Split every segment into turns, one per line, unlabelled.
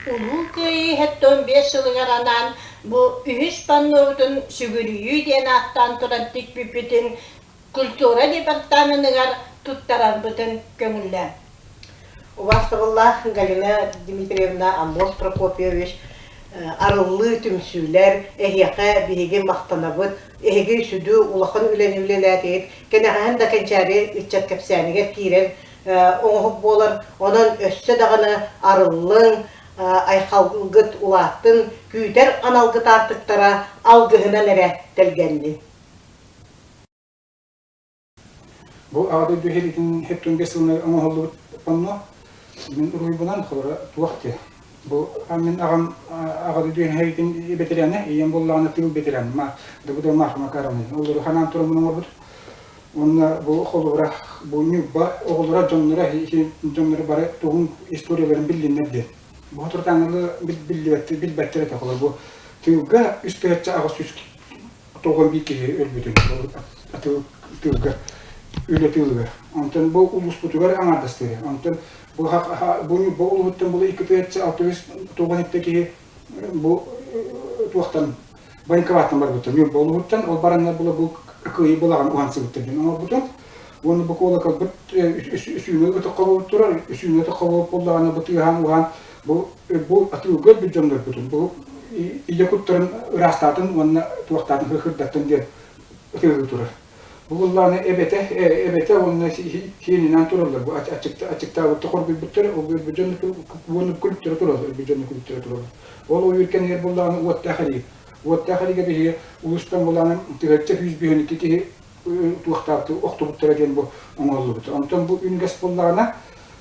Улуу Кыайыы 75 сылыгар анаан бу үһүс паннобутун Сүгүрүйүү диэн ааттаан туран тикпиппитин культура департаменыгар туттарарбытын көҥүллээн.
Убаастабыллаах Галина Дмитриевна, Аммос Прокопьевич, арыллыы түмсүүлэр, эһиэхэ биһиги махтанабыт. Эһиги сүдү улахан үлэни үлэлээтигит. Кэнэҕэһин да кэнчээри ыччат кэпсээнигэр киирэр оҥоһук буолар. Онон өссө даҕаны арыллыҥ, айхалгыт улааттын, күүтэр аналгыт аартыктара алгыһынан эрэ тэлгэннин.
Бу Аҕа дойду сэриитин 75 сылынан оҥоһуллубут онно мин уруһуйбунан холоро туох диэ. Бу мин аҕам Аҕа дойду сэриитин бэтэрээнэ, ийэм буоллаҕына тыыл бэтэрээн, Давыдова Марфа Макаровна. Олору ханаан тураммын оҥорбут. Уонна бу холобура бу Ньурба оҕолоро дьонноро дьонноро бары тугун историяларын биллиннэр диэн. Бу соторутааҥҥы биллибэттэр билбэттэр этэ холобур бу тыылга 3800 91 киһи өлбүтүн тыылга үлэ тыылыгар. Онтон бу улууспутугар аҥаардастыыр. Онтон бу бу бу улууһуттан бу 2697 киһи бу туохтан военкоматтан барбыттар. Ньурба улууһуттан ол бараннар була бу кыайыы былаҕын уһансыбыттар диэн оҥорбутум. Уонна бу куолакалбыт үсүүнү ытыкка буолуп турар, үсүүнү ытыкка буолуп буоллаҕына бу тыаһаан уһаан бу бу атыылга өлбүт дьоннорбутун бу ийэ куттарын ыраастаатын уонна туохтаатын хырдаттын диэн ытыалыы турар. Бу буоллаҕына эбэтэ эбэтэ уонна сиэнинэн тураллар. Бу аччыктаабытта хоргуйбуттар, ол өлбүт дьон уонна күлүктэрэ тураллар, өлбүт дьон күлүктэрэ тураллар. Ол ойуур кэннигэр буоллаҕына уоттаах эрии. Уоттаах эриигэ биһиги улуустан буоллаҕына тыһыынча 152 киһи туохтаабыты охтубуттара диэн бу оҥоһуллубута. Онтон бу үнүгэс буоллаҕына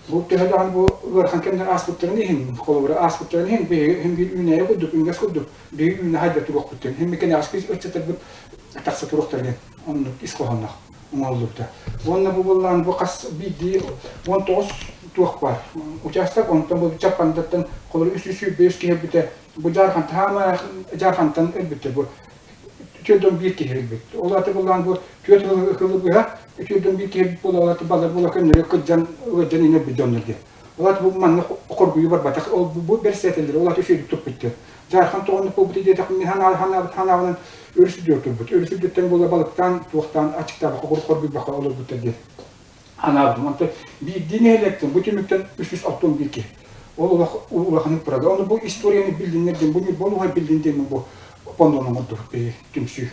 бу төһө даҕаны бу ыарахан кэмнэр ааспыттарын иһин, холобура ааспыттарын иһин биһиги иһин биир үүнээйи курдук, үнгэс курдук биһиги үүнэ хайда туруохпут диэн. Иһин кэнэҕэски ыччаттарбыт тахса туруохтара диэн оннук ис хоһоонноох оҥоһуллубута. Уонна бу буоллаҕына бу хас биирдии 19 туох баар учаастак, онтон бу Чаппандаттан холобура 325 киһи өлбүтэ. Бу Дьаархан Дьаархантан өлбүттэр бу 41 киһи өлбүт. Ол аата буллаан бу түөрт сылы быһа 41 киһи өлбүт буолалар балар була көннөрү кырдьан ыалдьан иҥэрбит дьоннор диэн. Ол аата бу манна хоргуйуу барбатах. Ол бу бэрсээтэллэр ол аата үчүгэйдик туппуттар. Дьаархан тоҕоннук буолбут диэтэх мин ханаабыт ханаабынан өрүс үрдүгэр турбут. Өрүс үрдүттэн буола балыктаан туохтаан аччыктаабакка хоргуйбакка олорбуттар диэн. Анаабытым. Онтон биирдии нэһилиэктэн бу түмүктэн 361 киһи. Ол олох улаханнык турар. Ону бу историяны биллиннэр диэн, бу Ньурба улууһа биллин диэн бу паннону оҥордубут түмсүү.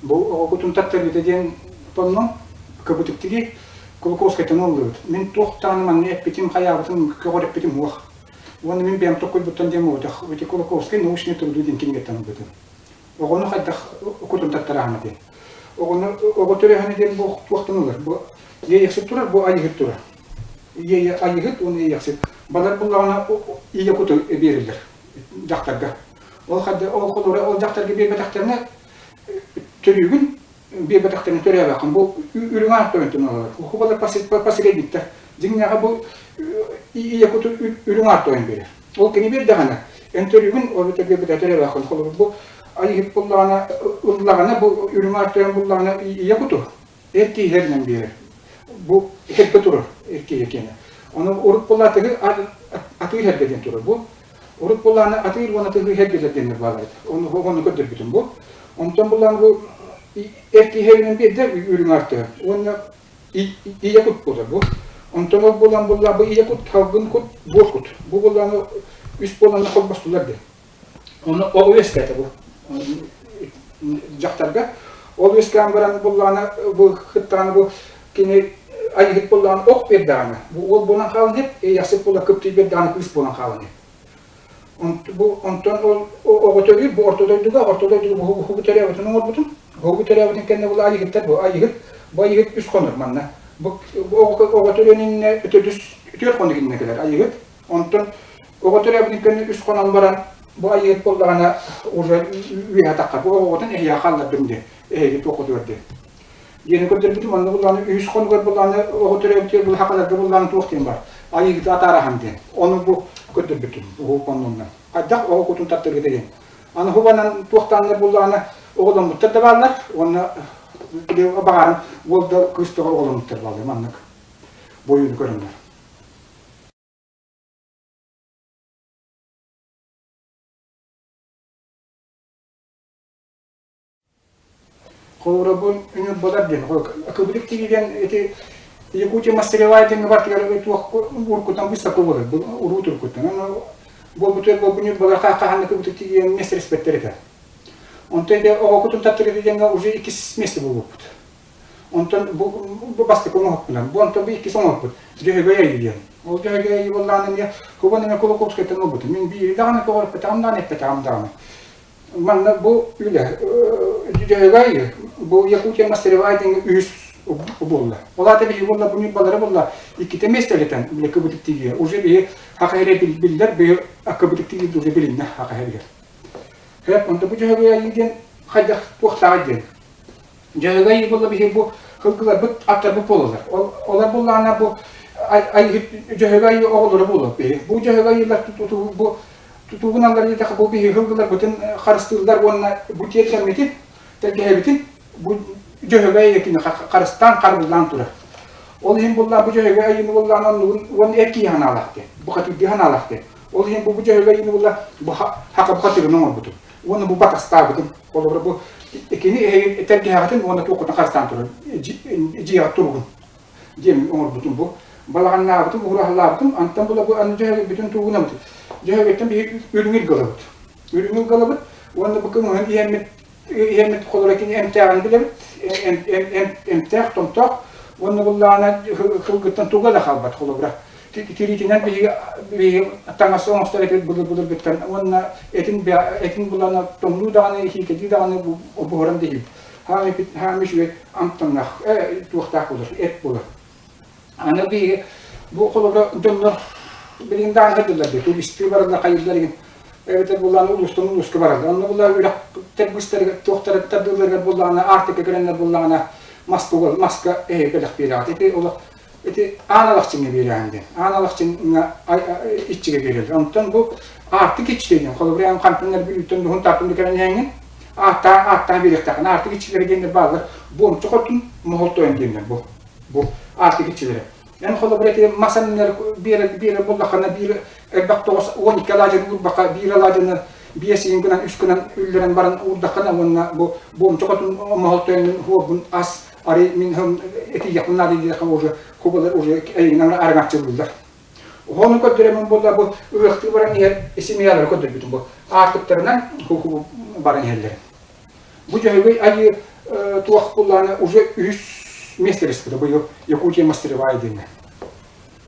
Бу оҕо кутун таттарбыта диэн панно кыбытыктыги Кулаковскайтан ыллыбыт. Мин туох даҕаны манна эппитим, хайаабытым, көҕүрэппитим уох. Уонна мин бэйэм токкуйбуттан диэн буолбатах. Ити Кулаковскай научный труды диэн кинигэттэн ылбытым. Оҕону хайдах кутун таттараһына диэн. Оҕону оҕо төрөөһүнэ диэн бу туохтан ылар? Бу иэйэхсит турар, бу айыһыт турар. Иэйэ айыһыт уонна иэйэхсит. Балар буллаҕына ийэ куту биэриллэр дьахтарга. Ол хадда ол холура ол дьахтарга биэрбэтэхтэринэ төрүүгүн биэрбэтэхтэринэ төрөөбөккүн. Бу үрүҥ аат тойонтон ылаллар. Хубалар пасыгайбиттар. Дьиҥнээҕэ бу ийэ куту үрүҥ аат тойон биэрэр. Ол кини биэрдэҕинэ, эн төрүүгүн, ол эбэтэр биэрбэтэ төрөөбөккүн. Холобур, бу айыһыт буллаҕына, ыллаҕына, бу үрүҥ аат тойон буллаҕына ийэ куту эр киһи биэрэр. Бу эргэ турар эр киһи киэнэ. Ону урут буллаатыгы атыыр эргэ диэн турар. Бу Урут буллааны атыыр уонна тыһыы эргэлэр диэннэр бааллар этэ. Ону ону көрдөрбүтүм бу. Онтон буллааны бу эр киһи биэрдэ үрүҥ артыһа. Уонна ийэ кут буолар бу. Онтон ол буолан буллаа бу ийэ кут, салгын кут, буор кут. Бу буллааны үс буоланна холбостулар диэн. Ону ол үөскээтэ бу. Дьахтарга. Ол үөскээн баран буллааны бу кыттааны бу кини айыһыт буоллаҕына ох биэрдэҕинэ, бу уол буолан хаалан иһэр, эйэхсит буола кыптый биэрдэҕинэ кыыс буолан хаалан иһэр. Бу онтон ол оҕо төрүүр бу орто дойдуга, орто дойдуга бу уһугу төрөөбүтүн оҥорбутум. Уһугу төрөөбүтүн кэннэ бу айыһыттар бу айыһыт, бу айыһыт үс хонор манна. Бу оҕо оҕо төрүөн иннинэ өтөдүс түөрт хонук иннинэ кэлэр айыһыт. Онтон оҕо төрөөбүтүн кэннэ үс хонон баран бу айыһыт буоллаҕына уже үөһэ таххар. Бу оҕоҕутун эһиэхэ хааллардым диэн, эһиги туоххутугар диэн. Диэни көрдөрбүтүм, онно буллааны үһүс хонугар буллааны оҕо төрөөбүтүгэр бу хахаларга буллааны туох диэн бар. Айыыгыты атаараһан диэн. Ону бу көрдөрбүтүм, уһук оннунан. Хайдах оҕо кутун тартаргыта диэн. Аны хубанан туохтааннар буллаҕына оҕоломмуттар да бааллар, уонна баҕаран уол да кыыс да оҕоломмуттар бааллар маннык бойууну көрөннөр. Холобура бу Ньурбалар диэн кыбытык тигиген ити Якутия мастеровая диэҥҥэ бартыгар туох уруккуттан выставка буолар уруу туркуттан. Ону буолбутугар бу Ньурбалар хаһан кыбытык тигиген миэстэлэспэттэр этэ. Онтон ити оҕо кутун таптырыты диэҥҥэ уже иккис место буолбуппут. Онтон бу бастакы оҥоһукпунан, бу онтон бу иккис оҥоһукпут Дьөһөгөй Айыы диэн. Ол Дьөһөгөй Айыы буоллаҕына эмиэ Кубан эмэ Кулаковскайтан ылбытым. Мин биири даҕаны көҕүрүппэтэҕим даҕаны, эппэтэҕим даҕаны. Манна бу үлэ Дьөһөгөй Айыы, бу Якутия мастеровая диэҥҥэ үһүс буолла. Ол аата биһиги буолла бу ньурбалары буолла иккитэ миэстэлэтэн бile кыбытык тиийиэ. Уже биһи хаха эрэ биллэр, биһи кыбытык тиийиэ уже билиннэ хаха эригэр. Хэп, онто бу Дьөһөгөй Айыы диэн хайдах туохтааҕый диэн. Дьөһөгөй буолла биһи бу кылгыларбыт аттарбыт буолаллар. Ол олор буоллаҕына бу Дьөһөгөй оҕолоро буолуо биһи. Бу Дьөһөгөй бу тутуугуналлар диэтэххэ бу биһи кылгыларбытын харыстыыллар уонна бу тиэргэммитин, тэлгэһэбитин бу Дьөһөгөй кини харыстаан харбыллаан турар. Ол иһин буллаа бу Дьөһөгөй айыыны буллаан оннугун уонна эр киһи ханаалаах диэн, бухатыырдыы ханаалаах диэн. Ол иһин бу Дьөһөгөй айыыны булла бу хака бухатыырын оҥорбутум. Уонна бу батастаабытым. Холобура бу кини эһиги тэлгэһэҕитин уонна туоххутун харыстаан турар дьиэҕит туругун диэн оҥорбутум бу. Балаҕаннаабытым, уһураһалаабытым, антан була бу аны дьөһөгөйбүтүн тугунабыт. Дьөһөгөйтөн биһиги үрүҥ илгэлабыт. Үрүҥ илгэлабыт уонна бу кымыһын иһэммит иһэммит холобура кини эмтээҕин билэбит, эмтээх, томтоох уонна буллаҕына кылгыттан туга да хаалбат холобура. Тириитинэн биһиги биһиги таҥас оҥостор этибит былыр-былыргыттан уонна этин этин булана тоҥнуу даҕаны иһиикэлии даҕаны буһаран да иһибит. Хаами үчүгэй амтаннаах туохтаах буолар, эт буолар. Аны биһиги бу холобура дьоннор билигин даҕаны сылдьаллар дии, туристыы бараллар, хайыыллар игин. Эбэтэр буллаҕына улуустан улууска бараллар. Онно буллаҕына үрэхтэр быыстарыгар туохтара тардыыларыгар буллаҕына Арктика кэлэннэр буллаҕына маска маска эһи бэлэх биэрэҕит. Ити олох ити аан алахчыҥҥа биэрэҕин диэн. Аан алахчыҥҥа иччигэ биэрэллэр. Онтон бу Аартык иччитэ диэн, холобура эн хантан эрэ Бүлүүттэн дуһун тааттан да кэлэн иһэҥҥин, ааттаан ааттаан биэриэхтээххин. Аартык иччилэрэ диэннэр бааллар. Буомча хотун моһол тойон диэннэр бу. Бу Аартык иччилэрэ. Эн холобура ити мас аннар биэрэр биэрэр буоллаххына биир элбэх 9 12 алаадьыны уурбакка биир алаадьыны биэс иин гынан үс гынан үллэрэн баран уурдаххына уонна бу буомча хотун моһол тойонун хуорбун ас арый мин этийэхпин наада диэххэ уже кубалар уже эйигин араҥаччылыыллар. Ону көрдөрөмүн буолла бу ыһыахтыы баран иһэр семьялары көрдөрбүтүм бу аартыктарынан ху баран иһэллэр. Бу Дьөһөгөй айыы туох буллааны уже үһүс миэстэлэспитэ быйыл Якутия мастеровая диэҥҥэ.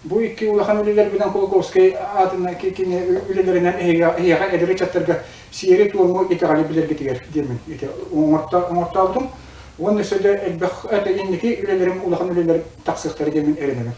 Бу икки улахан үлэлэрбинэн Кулаковскай аатынан кини үлэлэринэн эһиэхэ эдэр ыччаттарга сиэри-туому итэҕэли билэргитигэр диэммин ити оҥортообутум. Уонна өссө да элбэх это инники үлэлэрим улахан үлэлэр тахсыахтара диэммин эрэнэбин.